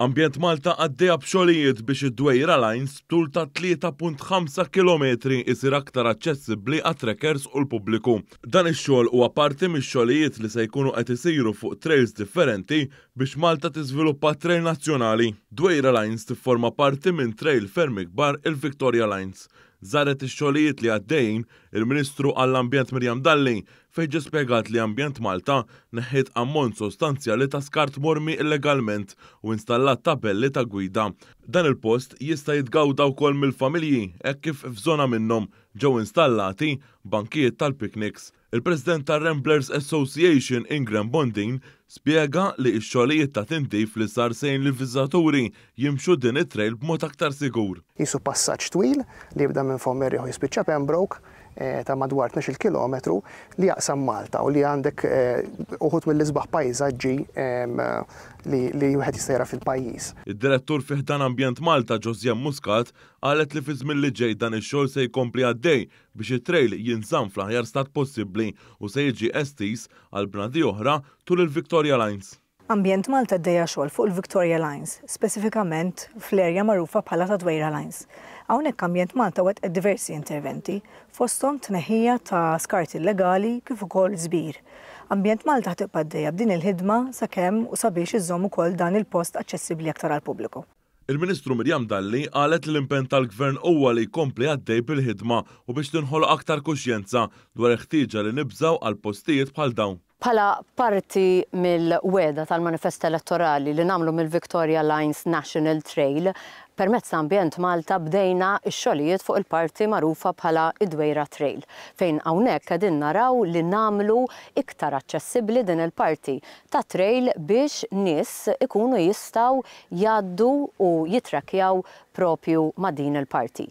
Ambjent Malta għaddejja b'xogħlijiet biex id-Dwejra Lines b'tul ta' 3.5 kilometri isir aktar aċċessibbli għat-trekkers u l-pubbliku. Dan ix-xogħol huwa parti mix-xogħlijiet li se jkunu qed isiru fuq trails differenti biex Malta tiżviluppa trail nazzjonali. Dwejra Lines tifforma parti minn trail ferm ikbar il-Victoria Lines. Żaret ix-xogħlijiet li għaddejjin il-Ministru għall-Ambjent Miriam Dalli fejn ġie spjegat li Ambjent Malta neħħiet ammont sostanzjali ta' skart mormi illegalment u installat tabelli ta' gwida. Dan il-post jista' jitgawda wkoll mill-familji hekk kif f'żona minnhom ġew installati bankijiet tal-picnics. Il-President tar-Ramblers Association Ingram Bondin spjega li x-xogħlijiet ta' tindif li sar se jgħin lill-viżitaturi jimxu din it-trail b'mod aktar sigur. Qisu passaġġ twil li jibda minn Fomm ir-Riħ u jispiċċa Pembroke ta' madwar 12-il kilometru li jaqsam Malta u li għandek uħud mill-isbaħ pajżaġġi li wieħed jista' jara fil-pajjiż. Id-Direttur fi ħdan Ambjent Malta Josianne Muscat qalet li fiż-żmien li ġej dan ix-xogħol se jkompli għaddej biex it-trail jinżamm fl-aħjar stat possibbli u se jiġi estiż għal bnadi oħra tul il-Victoria Lines. Ambjent Malta għaddejja xogħol fuq il-Victoria Lines, speċifikament fl-erja magħrufa bħala ta' Dwejra Lines. Hawnhekk Ambjent Malta wettqet diversi interventi, fosthom tneħħija ta' skart illegali kif ukoll żbir. Ambjent Malta ħa tibqa' għaddejja b'din il-ħidma sakemm u sabiex iżżomm ukoll dan il-post aċċessibbli aktar għall-pubbliku. Il-Ministru Miriam Dalli qalet li l-impenn tal-Gvern huwa li jkompli għaddej bil-ħidma u biex tinħoloq aktar kuxjenza dwar il-ħtieġa li nibżgħu għal postijiet bħal dawn. Bħala parti mill-wegħda tal-manifest elettorali li nagħmlu mill-Victoria Lines National Trail, permezz ta' Ambjent Malta bdejna x-xogħlijiet fuq il-parti magħrufa bħala d-Dwejra Trail, fejn hawnhekk qegħdin naraw li nagħmlu iktar aċċessibbli din il-parti tat-trail biex nies ikunu jistgħu jgħaddu u jitrekkjaw propju ma' din il-parti.